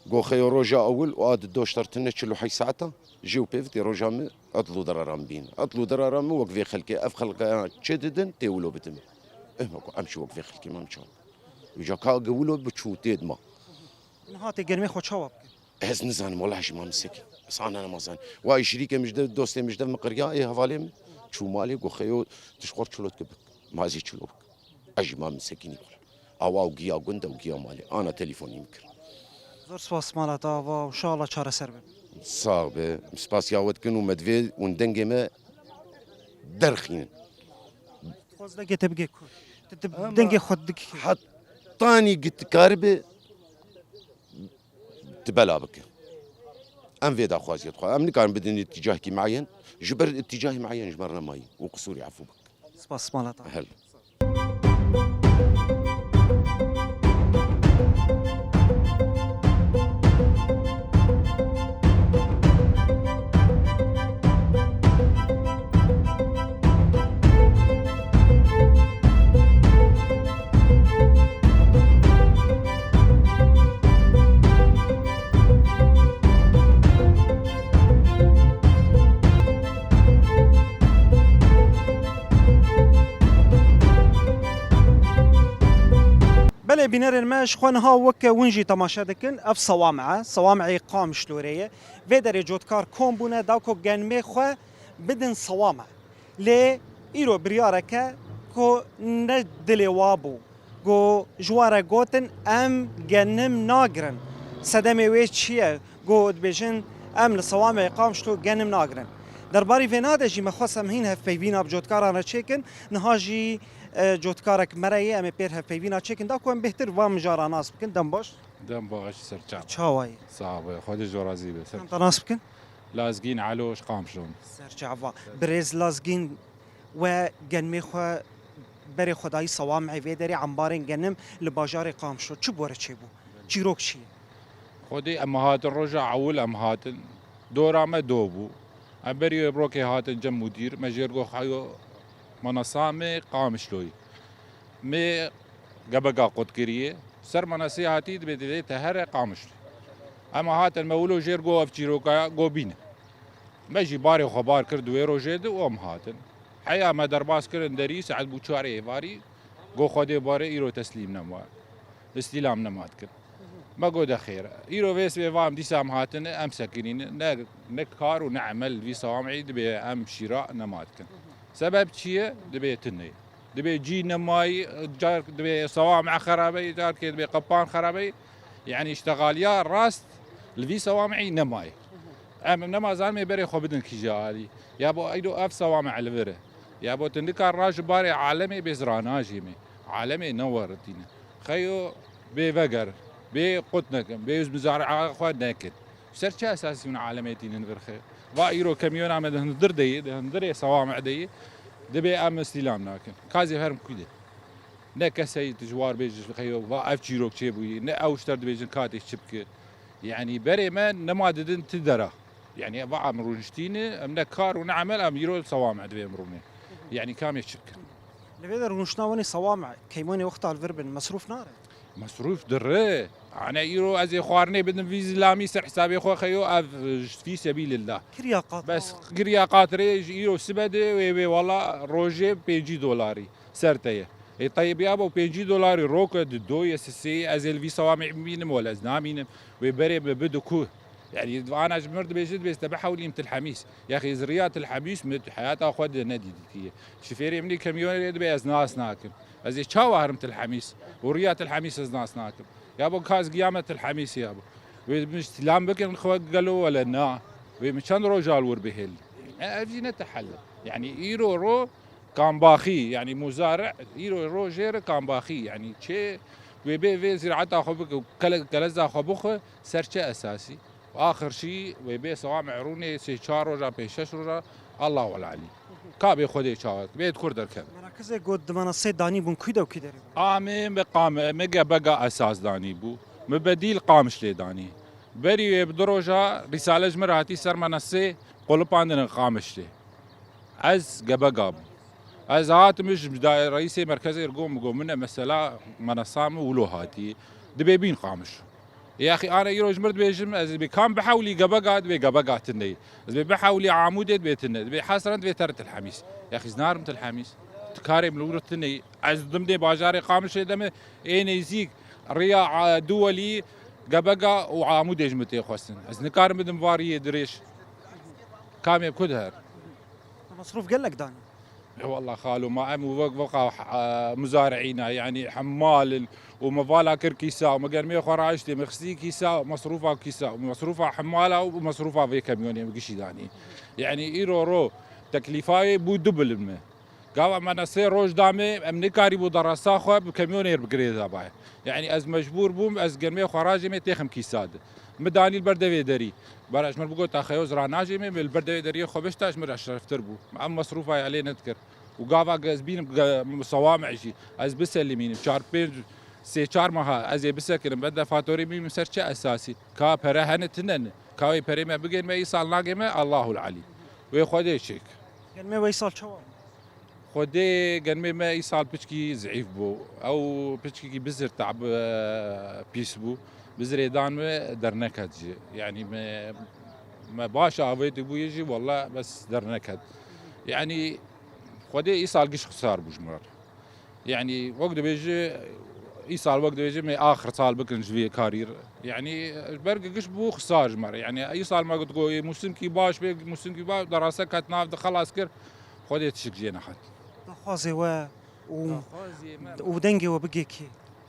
goxeyo roja ewil û a di doşter tine çil û heyş saeta, jê û pêvitê roja me etl û dirara min bîn. Etl û dirara min wek vê xelkê, ev xelke çi didin, tê wilo bidin. Ehma ku em jî wek vê xelkê me em çawa. Îca ka ge wilo biçû tê dima. Niha tê genimê xwe çawa bikin? Ez nizanim, wela jî ma min sekin. Ez ana nema zanim. Wa şirîkê min ji dev, dostê min ji dev min qiriya, ê hevalê min. Çû malê, got, "Xeyo, tu ji xwe re çilo dike bik. Ma ez ê çilo bik." Ez jî ma min sekinî wela. Awa û giya gund e û giya malê. Ana telîfonî min kir. Zor spas mala te ava, inşallah çareser be. Sax be. Spasiya we dikin û me divê hûn dengê me derxînin. Xwaz dengê te bike ku. Tu, tu Ama dengê xwe dikî. Hetanî gitikaribe tu bela bike. Em vê daxwaziyê dixwazin. Em nikarin bidin îtîcahekî meyen. Ji ber îtîcahî meyen ji me re nemayî û qisûrî efû bike. Spas, mala te. Hel. Belê bînerên me, ji xwe niha weke win jî temaşe dikin, ev Sewame ye, Sewameyê Qamişlo re ye. Vê derê cotkar kom bûne da ku genimê xwe bidin Sewame. Lê îro biryareke ku ne dilê wa bû. Ku ji wan re gotin, em genim nagirin. Sedemê wê çi ye? Ku dibêjin, em li Sewameyê Qamişlo genim nagirin. Derbarî vêna de jî me xwest em hîn hevpeyvîna bi cotkaran re çêkin. Niha jî, e, cotkarek me re ye, em ê pêr hevpeyvîna çêkin. Da ku em bêhtir van mijara nas bikin. Dem baş. Dem baş, ser çav. Çawa yî? Sax be, Xwedê ji we razî be. Ser Em te nas bikin? Lazgîn Elo ji Qamişlo me. Ser çava. Birêz Lazgîn, we genimê xwe berê xwe dayî Sewameyê, vê derê embarên genim li bajarê Qamişlo. Çi bi we re çêbû? Çîrok çi ye? Xwedê em hatin roja ewil em hatin. Dora me do bû. Em berî rokê hatin cem mudîr. Me jê re got, "Xeyo, mana Sewameyê Qamişloyî." Me gebeka qut kiriye. Ser manasê hatî dibê divê te here Qamişlo. Em hatin me wilo jê re got ev çîroka ya, got bîne. Me jî barê xwe bar kir di wê rojê de û em hatin. Heya me derbas kirin derî, saet bû çarê êvarî, got Xwedê bare îro teslîm nema. Îstîlam nema dikin. Me got de xêr e. Îro vê sibê va em dîsa em hatine, em sekinîne. Ne, ne kar û ne emel li vî Sewameyê dibê em şîra nema dikin. Sebeb çi ye? Dibê tune ye. Dibê cî nemayî, car dibê Sewame xerabe ye, carkê dibê qepan xerabe ye. Yanî îştexaliya rast li vî Sewameyî nemayê. Em, em nema zanimê berê xwe bidin kîja alî. Ya bo eydo ev Sewame li vir e. Ya bo tu nikar ra ji barê alemê bê zira najê me. Alemê ne weritîne. Xeyo bê veger, bê qut nekin, bê mizara xwe nekin. Ser çi esasî hûn alemê tînin vir xeyo? Va îro kemiyona me di hundir de yî, di hundirê Sewame de yî, dibê em îstîlam nakin. Ka zê herim kû de. Ne keseyî tu ji war bê ji xeyo, va ev çîrok çêbûyî, ne ew ji te re dibêjin katê çi bike. Yanî berê me nema didin ti dera. Yanî va em rûniştîne, em ne kar û ne emel, em îro Sewame divê em rûnê. Yanî kamê çi bikin? Li vê de rûniştina wan ê Sewame, keymanê wexta li vir bin, mesrûf nare? Mesrûf dire. Ane îro ez ê xwarinê bidim vî zilamî ser hesabê xwe xeyo ev fî sebîlillah. Kiriya qat. Bes kiriya qatirê ji îro sibe de wê wê wala rojê pêncî dolarî ser te ye. Ê teyb ya bo pêncî dolarî roke di do ye sisê ez ê li vî Sewamê bimînim wala ez namînim. Wê berê bi bidu ku. Yanî ana ji mir dibêje dibê te bihewlîm Til Hemîs. Yaxî ez riya Til Hemîs min heyata xwe de nedîtiye. Şifêrê min ê kemyonê dibê ez nas nakim. Ez ê çawa herim Til Hemîs? Û riya Til Hemîs ez nas nakim. Ya bo kaz giya me Til Hemîs ya bo. Wê min îstîlam bikin xwe gelo wele na. Wê min çend roja li wir bihêl. E, ev jî ne tehel. Yanî îro ro kambaxî, yanî muzare, îro ro jê re kambaxî. Yanî çê wê bê vê zîraeta xwe bike û kele-, keleza xwe bixwe ser çi esasî? Axir jî wê bê sewamê rûnê sê çar roja, pênc şeş roja, Allahu alî. Ka bê Xwedê çawa, bê di kur derkeve. Merakizê got di mena sê danî bûn, kû de û kû derê bûn? Amê me qam-, me gebega esas danî bû. Me bedîl Qamişlê danî. Berî wê bi du roja Rîsale ji min re hatî ser mena sê qulipandin Qamişlê. Ez gebega bûm. Ez hatim ji da-, reîsê merkezê re got, min got, min e mesela menesa min wilo hatî. Dibê bîn Qamiş. Yaxî ana îro ji mir dibêjim, ez dibê kam bihewlî gebega, dibê gebega tune ye. Ez dibê bihewlî Amûdê, dibê tune. Dibê Hesren, dibê ter Til Hemîs. Yaxî ez narim Til Hemîs. Tu karê min li wir tune ye. Ez dimdê bajarê Qamişê de me ê nêzîk riya, a, Duwelî, gebega û Amûdê ji min tê xwestin. Ez nikarim bidim variyê dirêj. Kamê ku diher? Masrûf gelek danî. E, walla xalo, ma em û wek veqa, e, muzari'îna, yanî hemmal in û me vala kir kîsa û me germê xwe raiştê, me xistî kîsa, mesrûfa kîsa, mesrûfa hemmala û mesrûfa vê kamyonê me gişî danî. Yanî îro ro teklîfa wê bû dubil in me. Gava me ne sê roj da me, em nikarîbû derasa xwe bi kamyonê re bi girê de baye. Yanî ez mecbûr bûm, ez germê xwe rajê me têxim kîsa de. Mi danî li ber devê derî. Bara ji min bigot, ta xeyo zira najê me, me li ber devê deriyê xwe bişta, ji min re şereftir bû. Em mesrûfa ya lê nedikir. Û gava ge ez bînim ge-, sewame jî, ez biselimînim. Çar pênc, sê çar meha ez ê bisekinim, bende fatorê bînim ser çi esasî? Ka pere hene tine ne. Ka wê perê me bigên me, îsal nagê me, Allahul Alî. Wê Xwedê çêk. Germê we îsal çawa bû? Xwedê germê me îsal piçkî zeîf bû. Ew piçkî bizir tab, e, pîs bû. Bizirê dan me derneket jî. Yanî me, me baş avêtî bûye jî, walla bes derneket. Yanî Xwedê îsal giş xisar bû ji me re. Yanî wek dibêje, îsal wek dibêje me axir sal bikin ji vê karî re. Yanî ber giş bû xisar ji me re. Yanî îsal me got, got, mûsimkî baş bê, mûsimkî baş, derase ket nav de xelas kir. Xwedê tişik jê nehat. Daxwazê we û, Daxwazê me û dengê we bigê kê?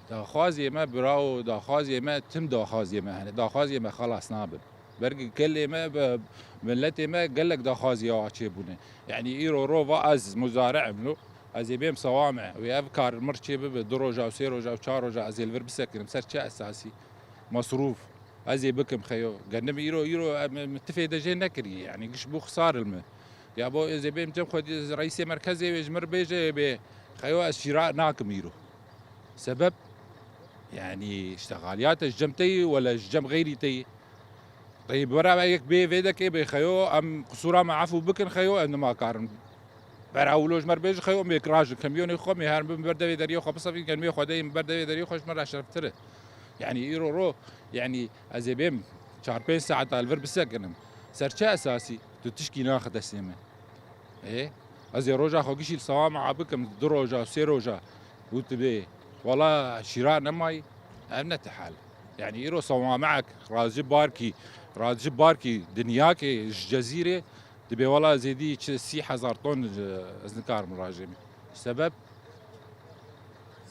Daxwazê me, bravo, daxwazê me, tim daxwazê me hene. Daxwazê me xelas nabin. Bergê gelê me, be-, miletê me gelek daxwazî ya çêbûne. Yanî îro rova ez muzare im lo, ez ê bêm sewame. Wê ev kar mir çê bibe, du roja û sê roja û çar roja ez ê li vir bisekinim. Ser çi esasî? Masrûf. Ez ê bikim xeyo. Gendim îro, îro em, em tifê de jê nekiriye. Yanî giş bû xisar li me. Ya bo ez ê bêm cem xwe reîsê merkezê wê ji mir bêje bê xeyo ez şîra nakim îro. Sebeb, yanî, îştexaliyate ji cem te yî wele ji cem xeyrî te yî? Teyî bera me yek bê vê dekê bê xeyo, em qisûra me efû bikin xeyo, em nima karin. Bera wilo ji me re bêjin xeyo, em yek rajin kemyonê xwe, em ê herin bin ber devê deriyê xwe bisefîn, kemyê xwe deyîn ber devê deriyê xwe ji me re şerftir e. Yanî îro ro, yanî ez ê bêm çar pênc saeta li vir bisekinim. Ser çi esasî? Tu tişkî naxe destê me. Ê, ez ê roja xwe gişî li sewama bikim, du roja, sê roja û tu bê, wela şîra nemayî, ev ne ti hal. Yanî îro sewameyek razî barkî, razî barkî dinyakê ji Cezîrê dibê, wela zêdî çi sî hezar ton, e, ez nikarim rajê min. Sebeb?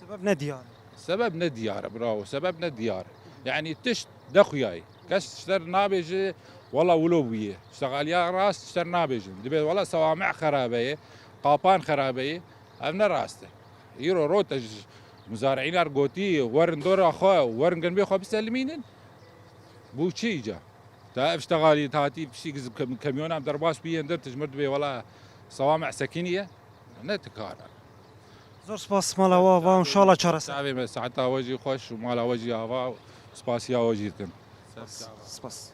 Sebeb ne diyar e. Sebeb ne diyar e, bravo. Sebeb ne diyar e. Yanî tişt de xuyayî. Kes ji te re nabêje, wela wilo bûye. Îştexaliya rast ji te re nabêjin. Dibê wela sewame xerabe ye, qapan xerabe ye. Ev ne rast e. Îro ro te ji muzari'îna re gotî, werin dora xwe, werin genbê xwe biselimînin. Bû çi îca? Te ev îştexalî hatî piştî giz kem-, kemyona em derbas bûye, dir tu ji mir dibê wela sewame sekiniye. Ne ti kar e. Zor spas mala we ava, inşallah çareser. Çavê me, saeta we jî xweş û mala we jî ava, spasiya we jî dikim. Spas.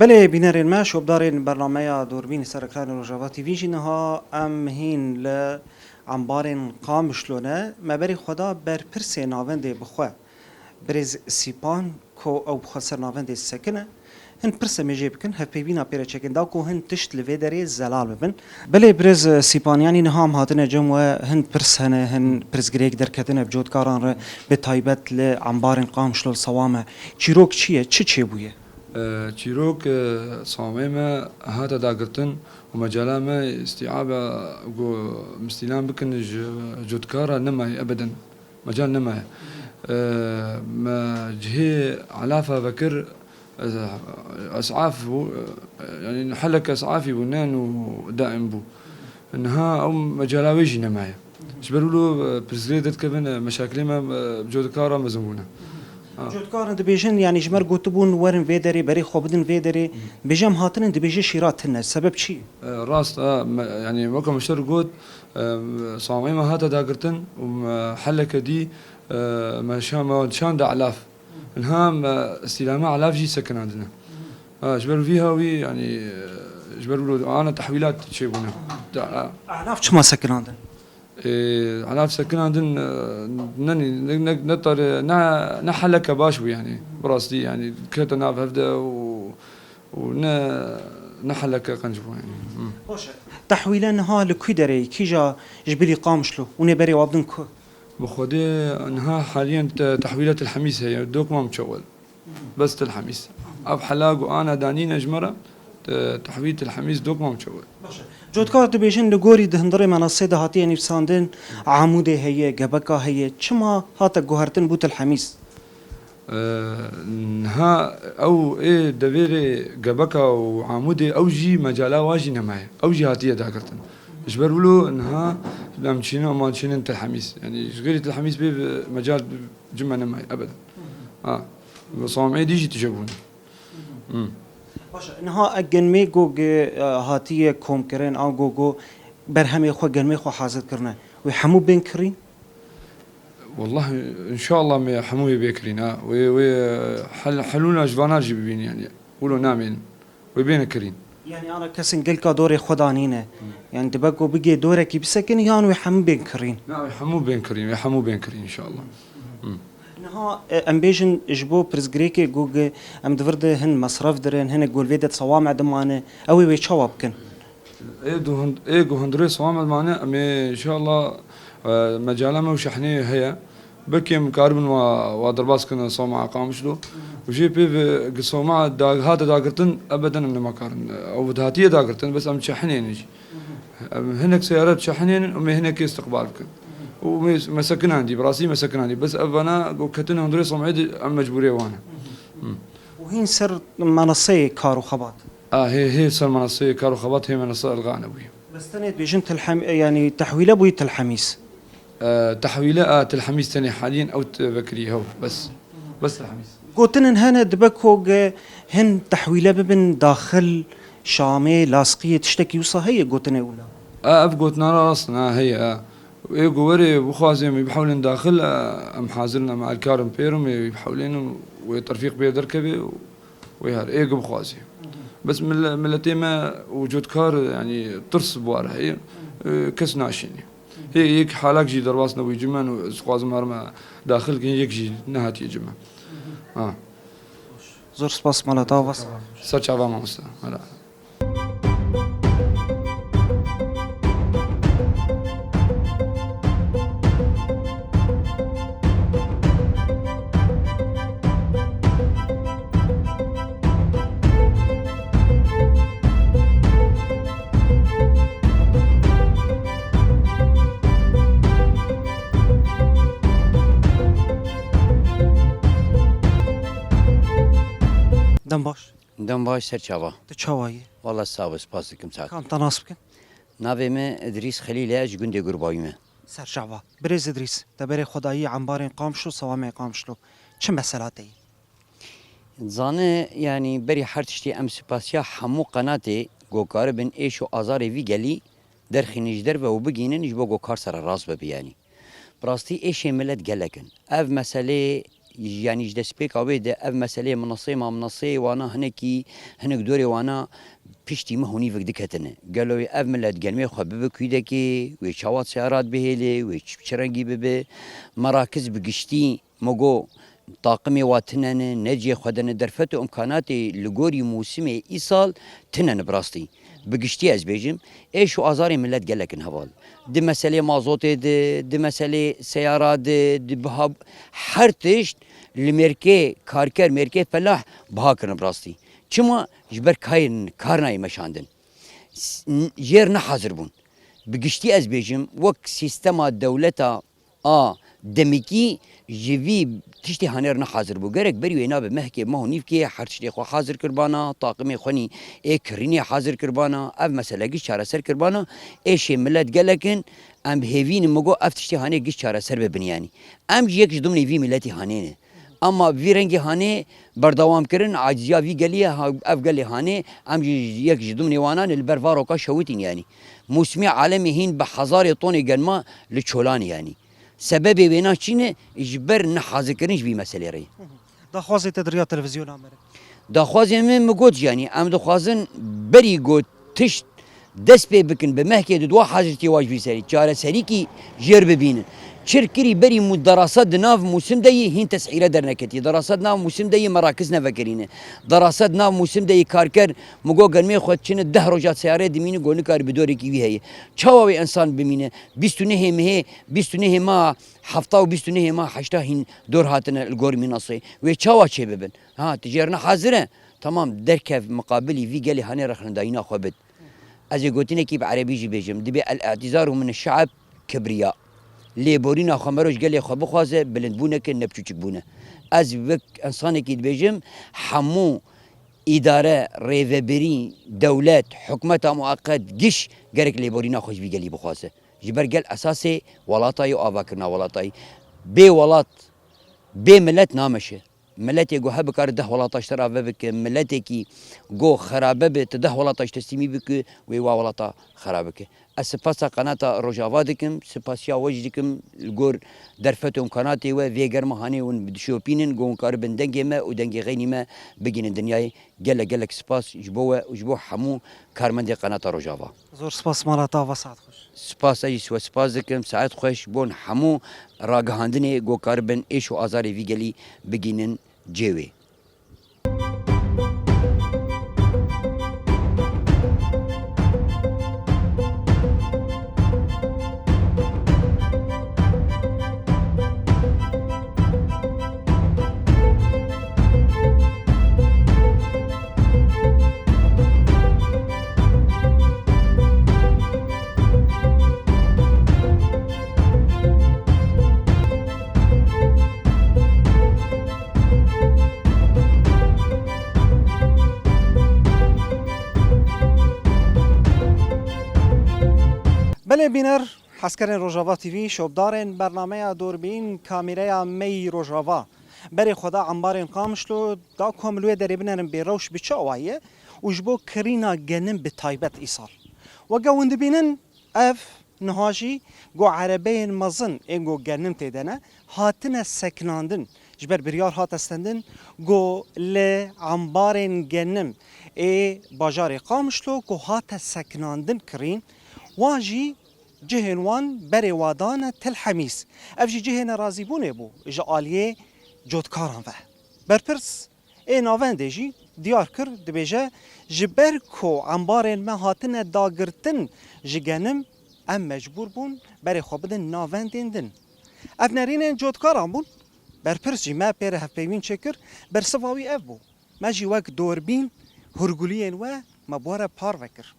Belê bînerên me, şopdarên bernameya Dûrbîn ser ekranê Rojava T V jî niha em hîn li embarên Qamişlo ne. Me berî xwe da berpirsê navendê bi xwe. Birêz Sîpan ku ew bi xwe ser navendê sekine. Hin pirs em ê jê bikin, hevpeyvîna pê re çekin, da ku hin tişt li vê derê zelal bibin. Belê birêz Sîpan, yanî niha em hatine cem we, hin pirs hene, hin pirsgirêk derketine bi cotkaran re, bi taybet li embarên Qamişlo li Sewame. Çîrok çi ye? Çi çêbûye? E, çîrok, e, Sewamê me hate dagirtin û mecala me îstîaba ku mistîlan bikin ji cotkara nemaye ebeden. Mecal nemaye. E, me cihê elafa vekir, e, esaf bû, e, yanî helek esafî bû, ne nû daim bû. Niha ew mecala wê jî nemaye. Ji ber wilo, e, pirsgirêk derdikevin, e, meşakilê me, e, cotkara mezin bûne. Ha. Cotkaran dibêjin, yanî ji me re gotibûn, werin vê derê, berê xwe bidin vê derê. Dibêje em hatinin, dibêje şîra tune. Sebeb çi? E, rast, e, me, yanî weke me ji te re got, e, Sewamê me hate dagirtin û me heleke dî, e, me şa-, me şande elaf. Niha me îstîlama elaf jî sekinandine. Ha, ji ber vî hawî, yanî, e, ji ber wilo ana tehwîlat çêbûne. Da, ha. Elaf çima sekinandin? E, elaf sekinandin, e, ne, ne, ne, ne tar-, ne, ne heleke baş bû yanî. Bi rastî yanî kete nav hevde û, û ne, ne heleke qenc bû yanî. Hı. Baş e. Tehwîle niha li kû derê ye? Kîja ji bilî Qamişlo? Hûn ê berê wa bidin ku? Bi Xwedê niha haliyen te-, tehwîlet el Hemîs heye. Dokmam çewel. Bes Til Hemîs. Ev hela ku ana danîne ji me re, te-, tehwîl Til Hemîs dokmam çewel. Baş e. Cotkar dibêjin li gorî di hundirê menasê de hatiye nivîsandin, Amûdê heye, Gebeka heye. Çima hate guhertin bû Til Hemîs? Eee, niha ew ê devêrê Gebeka û Amûdê ew jî mecala wa jî nemaye. Ew jî hatiye dagirtin. Ji ber wilo niha em çînin, em çînin Til Hemîs. Yanî ji xêrî Til Hemîs bê mecal cime nemaye ebeden. Ha. Bi Somê dî jî tije bûne. Hmm. Baş e, niha e genmê go ge, e, hatiye komkirin, a go go berhemê xwe, genmê xwe hazir kirine. Wê hemû bên kirîn? Wallahi, înşallah me hemû wê bê kirîn, ha. Wê, wê, e, hel-, helûna ji vana jî bibîn, yanî. Wilo namên. Wê bêne kirîn. Yanî ana kesên gelka dorê xwe danîne. Hı. Yanî dibe ku bigê dorekî bisekin yan wê hemû bên kirîn? Na, wê hemû bên kirîn, wê hemû bên kirîn înşallah. Hı. Niha, e, em bêjin ji bo pirsgirêkê ku ge-, em di vir de hin mesref dirin, hinek ku li vê de Sewame dimane, ew ê wê çawa bikin? Ê ku hund-, ê ku hundirê Sewame dimane, em ê înşallah, e, mecala me û şehnê heye. Belkî em karibin wa, wa derbas kin Soma Qamişlo. Û jê pê ve gi Soma da-, hate dagirtin, ebeden em nemakarin. Ew hatiye dagirtin, bes em çehinênin jî. Em hinek seyaret çehinênin û me hinekê istiqbal bikin. Û me, me sekinandî, bi rastî me sekinandî. Bes ev vana ku ketin hundirê Somê de em mecbûrê wan e. Hı. Û hîn ser menaseyê kar û xebat? A, hê, hê ser menaseyê kar û xebat, hê menasa Elgane bûye. Bes tenê dibêjin Til Hem-, yanî tehwîle bûyî Til Hemîs. E, tehwîle a Til Hemîs tenê haliyen ew t-, vekirî hew. Bes. Bes Til Hemîs. Gotinên hene dibe ku ge hin tehwîle bibin daxil Şamê, Laskiyê, tiştekî wisa heye gotinê wila? A, ev gotinara rast in, a, heye, a. Ê ku werê bixwazê em wî bihewlên daxil, a, em hazir in, em alkar in pêr in, wê wî bihewlên û wê terfîq pê derkeve û wê her ê ku bixwazê. Bes mil-, miletê me û cotkar, yanî tirs bi war heye, e, kes naşînê. Hê yek halak jî derbas nebûyî cimen û ez dixwazim herime daxil kin, yek jî nehatiye cimen. Ha. Zor spas, mala te ava. Ser çava mamoste. Mala. Dem baş. Dem baş, ser çava. Tu çawa yî? Wala sax be, spas dikim, sax. Kam te nas bikin? Navê me Idrîs Xelîl e, ji gundê Gurbayî me. Ser çava. Birêz Idrîs, te berê xwe dayî embarên Qamişlo, Sewamê Qamişlo. Çi mesela te yî? Dizane, yanî berî her tiştî em spasiya hemû qenatê ku karibin êş û azarê vî gelî derxînin ji derve û bigihînin ji bo ku kar sererast bibe yanî. Bi rastî êşê milet gelek in. Ev meselê, yanî ji destpêka wê de ev meselê minasê ma minasê wana hinekî, hinek dorê wana piştî min hûnîvik diketine. Gelo wê ev milet gelmê xwe bibe kûdekê, wê çawa seyarat bihêle, wê çi, çi rengî bibe, merakiz bi giştî, me got, taqimê wa tine ne, ne cihê xwe de ne, derfet û imkanatê li gorî mûsimê îsal tine ne bi rastî. Bi giştî ez bêjim, êş û azarê milet gelek in heval. Di meselê mazotê de, di meselê seyara de, di biha, her tişt li mêrkê karker, mêrkê felah biha kirin bi rastî. Çima? Ji ber kayên kar nayê meşandin. S-, n-, jêr nehazir bûn. Bi giştî ez bêjim, wek sîstema dewleta a demikî ji vî tiştê hanê re nehazir bû. Gerek berî wê nabe mehkê, meh û nîvkê her tiştê xwe hazir kirbana, taqimê xwe nî ê kirînê hazir kirbana, ev mesele giş çareser kirbana, êşê milet gelek in, em bi hêvî ne, min got ev tiştê hanê giş çareser bibin yanî. Em jî yek ji dimnê vî miletî hanê ne. Ama vî rengê hanê berdewam kirin, aciziya vî gelî ye, ha, ev gelê hanê, em jî yek ji dimnê wana ne, li ber varoka şewitîn yanî. Mûsimê alemê hîn bi hezarê tonê genma li çolan e yanî. Sebebê wêna çi ne? Ji ber nehazirkirin ji vî meselê re ye. Daxwazê te di riya televîzyona me re? Daxwazê min, min got jî yanî, em dixwazin berî got tişt dest pê bikin, bi mehkê di dua hazirtiyê wa ji vî serî çareserîkî jêr bibînin. Çirkirî berî mû-, derasat di nav mûsim de yî hîn teshîre derneketî. Derasat nav mûsim de yî merakiz nevekirîne. Derasat nav mûsim de yî karker, min got genmê xwe çine deh roja seyarê dimîne, got nikarî bi dorekî wî heye. Çawa wê însan bimîne? Bîst û nehê mehê, bîst û nehê meha hefta û bîst û nehê meha heşta hîn dor hatine li gor mînasê. Wê çawa çê bibin? Ha, tu jêr nehazir e? Tamam, derkev miqabilî vî gelê hanê rexnedayîna xwe bid. Ez ê gotinekî bi erebî jî bêjim. Dibê el-i'tizaru min şe'b kibriya. Lêborîna xwe mero ji gelê xwe bixwaze, bilindbûneke ne biçûçikbûn e. Ez wek însanekî dibêjim, hemû îdare, rêvebirî, dewlet, hikûmeta mueqet, giş gerek lêborîna xwe ji vî gelî bixwaze. Ji ber gel esasê welata ye û avakirina welata ye. Bê welat, bê milet nameşe. Miletê ku hebikare deh welata ji te re ave bike, miletekî ku xerabe be, tu deh welata ji teslîmî bike, wê wa welata xerabe bike. Ez sipasa qenata Rojava dikim, sipasiya we jî dikim li gor derfet û imkanatê we, vê germa hanê hûn dişopînin, ku hûn karibin dengê me û dengê xeynî me bigihînin dinyayê. Gelek gelek spas ji bo we û ji bo hemû karmendê qenata Rojava. Zor spas, mala te ava, saet xweş. Spas, ez jî we spas dikim, saet xweş, bon hemû ragihandinê ku karibin êş û azarê vî gelî bigihînin cihê wê. Belê bîner, hezkerên Rojava T V, şopdarên bernameya Dorbîn, kamîreya Me yî Rojava berê xwe da embarên Qamişlo, da ku em li wê derê binerin bê rewş bi çi awayî ye û ji bo kirîna genim bi taybet îsal. Weke hûn dibînin, ev niha jî ku erebeyên mezin ên ku genim tê de ne, hatine sekinandin, ji ber biryar hate stendin ku li embarên genim ê bajarê Qamişlo ku hate sekinandin kirîn, wan jî cihên wan berê wa dane Til Hemîs. Ev jî cihê nerazîbûnê bû ji aliyê cotkaran ve. Berpirs ê navendê jî diyar kir, dibêje, ji ber ku embarên me hatine dagirtin ji genim, em mecbûr bûn berê xwe bidin navendên din. Ev nerînên cotkaran bûn. Berpirs jî me pê re hevpeyvîn çêkir, bersiva wî ev bû. Me jî wek Dorbîn hûrguliyên we me bi we re parve kir.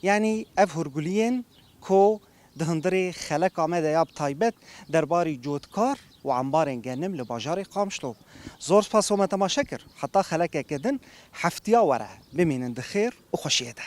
Yanî ev hûrguliyên ku di hundirê xeleka me de ya bi taybet derbarî cotkar û embarên genim li bajarê Qamişlo. Zor spas ku me temaşe kir. Heta xelekeke din heftiya were bimînin di xêr û xweşiyê de.